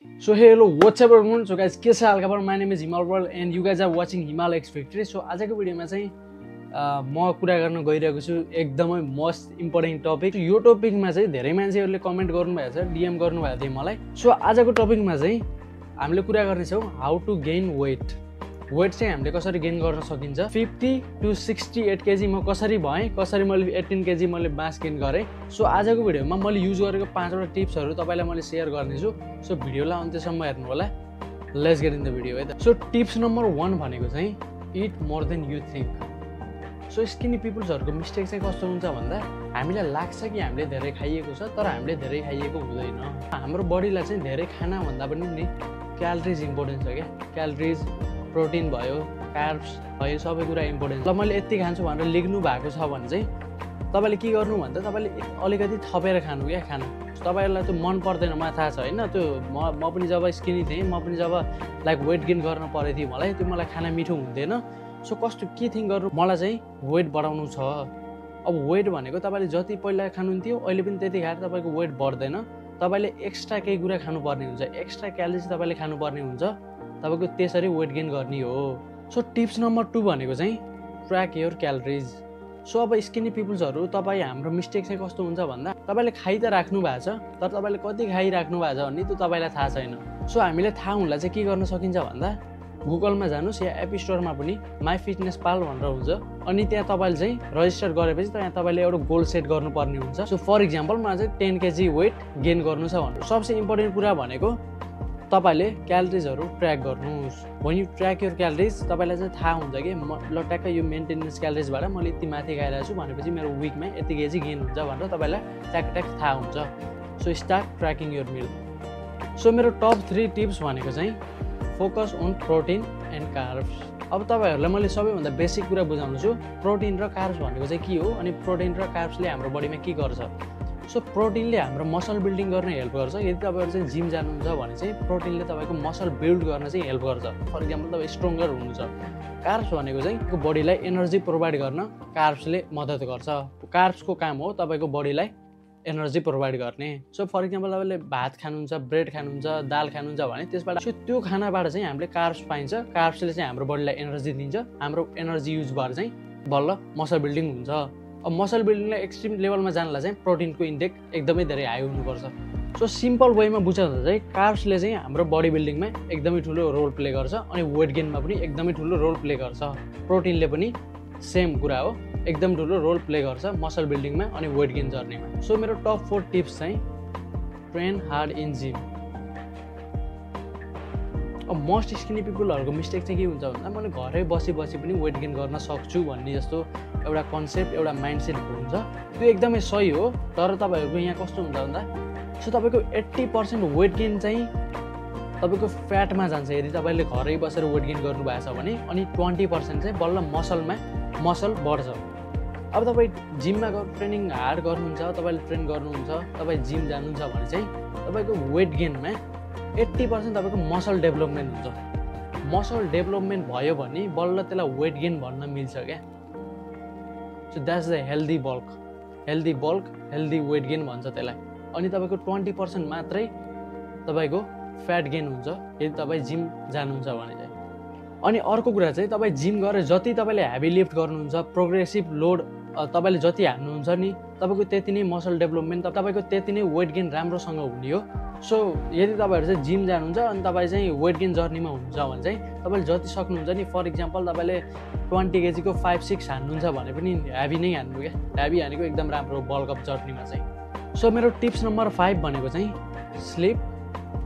So hey, hello, what's up everyone? So guys, के छ हाल खबर? My name is Himal World and you guys are watching Himal X Factory. So आजको भिडियोमा चाहिँ म कुरा गर्न गइरहेको छु एकदमै मोस्ट इम्पोर्टेन्ट टपिक। यो टपिकमा चाहिँ धेरै मान्छेहरूले कमेन्ट गर्नुभएको छ, डीएम गर्नुभएको थियो मलाई। सो आजको टपिकमा चाहिँ हामीले कुरा गर्ने छौं how to gain weight. Weight चाहिँ हामीले कसरी गेन गर्न सकिन्छ। 50 to 68 केजी म कसरी भएँ, कसरी मैले 18 केजी मैले मास गेन गरेँ। सो आजको भिडियोमा मैले युज गरेको 5 वटा टिप्सहरु तपाईलाई मैले शेयर गर्ने छु। सो भिडियोलाई अन्त्यसम्म हेर्नु होला। Let's get in the video है त। सो टिप्स नम्बर 1 भनेको चाहिँ eat more than you think. So skinny पिपल्सहरुको मिस्टेक चाहिँ कस्तो हुन्छ भन्दा हामीलाई लाग्छ कि हामीले धेरै खाइएको छ तर हामीले धेरै खाइएको हुँदैन। हाम्रो बडीलाई चाहिँ धेरै खाना भन्दा पनि नि क्यालोरिज इम्पोर्टेन्ट छ के। क्यालोरिज, प्रोटिन भयो, कार्ब्स भयो, सबै कुरा इम्पोर्टेन्ट। ल मैले यति खान्छु भनेर लेख्नु भएको छ भने चाहिँ तपाईले के गर्नु भन्दा तपाईले अलिकति थपेर खानु क्या खाना। तपाईहरुलाई त्यो मन पर्दैन मलाई थाहा छ हैन। त्यो म पनि जब स्किनी थिएँ, म पनि जब लाइक वेट गेन गर्न परेको थियो मलाई, त्यो मलाई खाना मिठो हुँदैन। सो कस्तो के थिङ गर्नु मलाई चाहिँ वेट बढाउनु छ। अब वेट भनेको तपाईले जति पहिला खानुहुन्थ्यो अहिले पनि त्यति खाएर तपाईको वेट बढ्दैन। तपाईले एक्स्ट्रा केही कुरा खानुपर्ने हुन्छ, एक्स्ट्रा क्यालोरिज तपाईले खानुपर्ने हुन्छ, तपाईको त्यसरी वेट गेन गर्ने हो। सो टिप्स नम्बर 2 भनेको चाहिँ ट्र्याक योर क्यालोरिज। सो अब स्किनी पिपल्सहरु तपाई हाम्रो मिस्टेक चाहिँ कस्तो हुन्छ भन्दा तपाईले खाइ त राख्नु भएको छ तर तपाईले कति खाइराख्नु भएको छ भन्ने त्यो तपाईलाई थाहा छैन। सो हामीले थाहा हुनलाई चाहिँ के गर्न सकिन्छ भन्दा गुगलमा जानुस् या एप स्टोरमा पनि माई फिटनेस पाल भनेर हुन्छ। अनि त्यहाँ तपाईले चाहिँ रजिस्टर गरेपछि त्यहाँ तपाईले एउटा गोल सेट गर्नुपर्ने हुन्छ। सो फर एक्जाम्पल मलाई चाहिँ 10 केजी वेट गेन गर्नु छ भन्नु सबसे इम्पोर्टेन्ट कुरा भनेको तपाईले क्यालोरिजहरु ट्र्याक गर्नुस्। when you track your calories तपाईलाई चाहिँ थाहा हुन्छ कि ल ट्याक्क यो मेन्टेनेन्स क्यालोरिजबाट मैले यति माथि खाइरहेको छु भनेपछि मेरो विकमा यति केजी गेन हुन्छ भनेर तपाईलाई ट्याक थाहा हुन्छ। So start tracking your meal. So मेरो टप 3 टिप्स भनेको चाहिँ focus on protein and carbs. अब तपाईहरुलाई मैले सबैभन्दा बेसिक कुरा बुझाउनु छु। प्रोटिन र कार्ब्स भनेको चाहिँ के हो अनि प्रोटिन र कार्ब्सले हाम्रो बडीमा के गर्छ। सो प्रोटिनले हाम्रो मसल बिल्डिङ गर्न हेल्प गर्छ। यदि तपाईहरु चाहिँ जिम जानुहुन्छ भने चाहिँ प्रोटिनले तपाईको मसल बिल्ड गर्न चाहिँ हेल्प गर्छ। फर एक्जाम्पल तपाई स्ट्रङ्गर हुनुहुन्छ। कार्ब्स भनेको चाहिँ बडीलाई एनर्जी प्रोभाइड गर्न कार्ब्सले मद्दत गर्छ। कार्ब्सको काम हो तपाईको बडीलाई एनर्जी प्रोभाइड गर्ने। सो फर एक्जाम्पल तपाईले भात खानुहुन्छ, ब्रेड खानुहुन्छ, दाल खानुहुन्छ भने त्यसबाट त्यो खानाबाट चाहिँ हामीले कार्ब्स पाइन्छ। कार्ब्सले चाहिँ हाम्रो बडीलाई एनर्जी दिन्छ। हाम्रो एनर्जी युज भएर चाहिँ बल्ल मसल बिल्डिङ हुन्छ। अब मसल बिल्डिङलाई एक्सट्रिम लेभलमा जानलाई चाहिँ प्रोटिनको इन्टेक एकदमै धेरै हाई हुनुपर्छ। सो सिम्पल वेमा बुझाउँदा चाहिँ कार्ब्सले चाहिँ हाम्रो बडी बिल्डिङमा एकदमै ठुलो रोल प्ले गर्छ अनि वेट गेनमा पनि एकदमै ठुलो रोल प्ले गर्छ। प्रोटिनले पनि सेम कुरा हो, एकदम ठुलो रोल प्ले गर्छ मसल बिल्डिङमा अनि वेट गेन जर्नीमा। सो मेरो टप 4 टिप्स चाहिँ ट्रेन हार्ड इन जिम। अब मोस्ट स्किनी पिपलहरुको मिस्टेक चाहिँ के हुन्छ भन्दा मैले घरै बसी पनि वेट गेन गर्न सक्छु भन्ने जस्तो एउटा कन्सेप्ट, एउटा माइन्डसेट हुन्छ। त्यो एकदमै सही हो तर तपाईहरुको यहाँ कस्तो हुन्छ भन्दा सो तपाईको 80% वेट गेन चाहिँ तपाईको फ्याटमा जान्छ यदि तपाईले घरै बसेर वेट गेन गर्नु भएको छ भने। अनि 20% चाहिँ बल्ल मसल बढ्छ। अब तपाई जिममा ट्रेनिङ हार्ड गर्नुहुन्छ, तपाईले ट्रेन गर्नुहुन्छ, तपाई जिम जानुहुन्छ भने चाहिँ तपाईको वेट गेनमा 80% तपाईको मसल डेभलपमेन्ट हुन्छ। मसल डेभलपमेन्ट भयो भने बल्ल त्यसलाई वेट गेन भन्न मिल्छ क्या। So that's the healthy bulk, healthy weight gain भन्छ त्यसलाई। अनि तपाईको 20% मात्रै तपाईको फ्याट गेन हुन्छ यदि तपाई जिम जानुहुन्छ भने चाहिँ। अनि अर्को कुरा चाहिँ तपाई जिम गरेर जति तपाईले हेभी लिफ्ट गर्नुहुन्छ, प्रोग्रेसिभ लोड तपाईले जति हान्नुहुन्छ नि तपाईको त्यति नै मसल डेभलपमेन्ट, तपाईको त्यति नै वेट गेन राम्रोसँग हुने हो। सो यदि तपाईहरु चाहिँ जिम जानुहुन्छ अनि तपाई चाहिँ वेट गेन जर्नीमा हुनुहुन्छ भने चाहिँ तपाईले जति सक्नुहुन्छ नि फर एक्जाम्पल तपाईले 20 केजी को 5-6 हान्नुहुन्छ भने पनि हेभी नै हान्नु क्या। हेभी हानेको एकदम राम्रो बल्क अप जर्नीमा चाहिँ। सो मेरो टिप्स नम्बर 5 भनेको चाहिँ स्लिप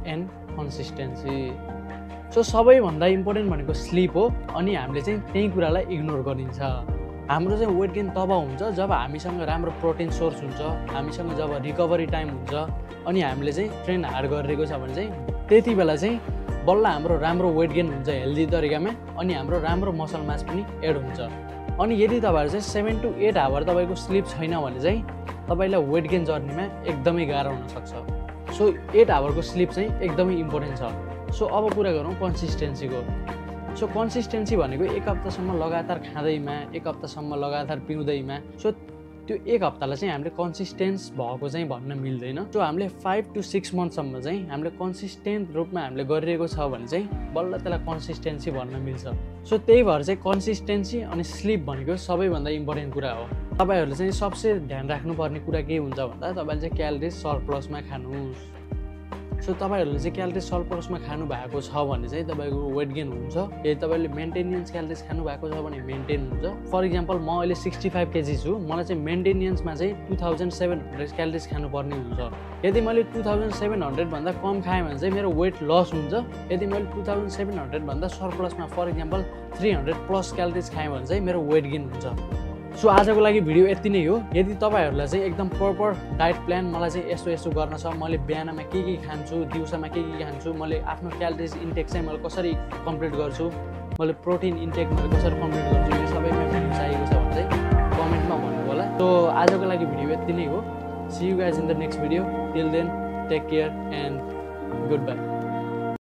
एन्ड कन्सिस्टेन्सी। सो सबैभन्दा इम्पोर्टेन्ट भनेको स्लिप हो अनि हामीले चाहिँ त्यही कुरालाई इग्नोर गरिन्छ। हाम्रो चाहिँ वेट गेन तब हुन्छ जब हामीसँग राम्रो प्रोटिन सोर्स हुन्छ, हामीसँग जब रिकभरी टाइम हुन्छ अनि हामीले चाहिँ ट्रेन हार्ड गरिरहेको छ भने चाहिँ त्यति बेला चाहिँ बल्ल हाम्रो राम्रो वेट गेन हुन्छ हेल्दी तरिकामा अनि हाम्रो राम्रो मसल मास पनि एड हुन्छ। अनि यदि तपाईहरु चाहिँ 7 to 8 आवर तपाईको स्लिप छैन भने चाहिँ तपाईलाई वेट गेन जर्नीमा एकदमै गाह्रो हुन सक्छ। सो 8 आवरको स्लिप चाहिँ एकदमै इम्पोर्टेन्ट छ। सो अब कुरा गरौँ कन्सिस्टेन्सीको। सो कन्सिस्टेन्सी भनेको 1 हप्तासम्म लगातार खाँदैमा, 1 हप्तासम्म लगातार पिउँदैमा। सो त्यो एक हप्तालाई चाहिँ हामीले कन्सिस्टेन्स भएको चाहिँ भन्न मिल्दैन। सो हामीले 5 to 6 मन्थसम्म चाहिँ हामीले कन्सिस्टेन्ट रूपमा हामीले गरिरहेको छ भने चाहिँ बल्ल त्यसलाई कन्सिस्टेन्सी भन्न मिल्छ। सो त्यही भएर चाहिँ कन्सिस्टेन्सी अनि स्लिप भनेको सबैभन्दा इम्पोर्टेन्ट कुरा हो। तपाईँहरूले चाहिँ सबसे ध्यान राख्नुपर्ने कुरा के हुन्छ भन्दा तपाईँले चाहिँ क्यालोरिज सरप्लसमा खानुहोस्। सो तपाईँहरूले चाहिँ क्यालोरिज सरप्लसमा खानु भएको छ भने चाहिँ तपाईँको वेट गेन हुन्छ। यदि तपाईँले मेन्टेनेन्स क्यालोरिज खानु भएको छ भने मेन्टेन हुन्छ। फर इक्जाम्पल म अहिले 65 केजी छु, मलाई चाहिँ मेन्टेनेन्समा चाहिँ 2700 क्यालोरिज खानुपर्ने हुन्छ। यदि मैले 2700 भन्दा कम खाएँ भने चाहिँ मेरो वेट लस हुन्छ। यदि मैले 2700 भन्दा सरप्लसमा फर इक्जाम्पल 300+ क्यालोरिज खाएँ भने चाहिँ मेरो वेट गेन हुन्छ। सो आजको लागि भिडियो यति नै हो। यदि तपाईँहरूलाई चाहिँ एकदम प्रपर डाइट प्लान मलाई चाहिँ यस्तो गर्न छ, मैले बिहानमा के खान्छु, दिउँसोमा के खान्छु, मैले आफ्नो क्यालोरिज इन्टेक चाहिँ मैले कसरी कम्प्लिट गर्छु, मैले प्रोटिन इन्टेक मैले कसरी कम्प्लिट गर्छु, यो सबैमा भिडियो चाहिएको छ भने चाहिँ कमेन्टमा भन्नु होला। सो आजको लागि भिडियो यति नै हो। See you guys in the next video. Till then take care and good by.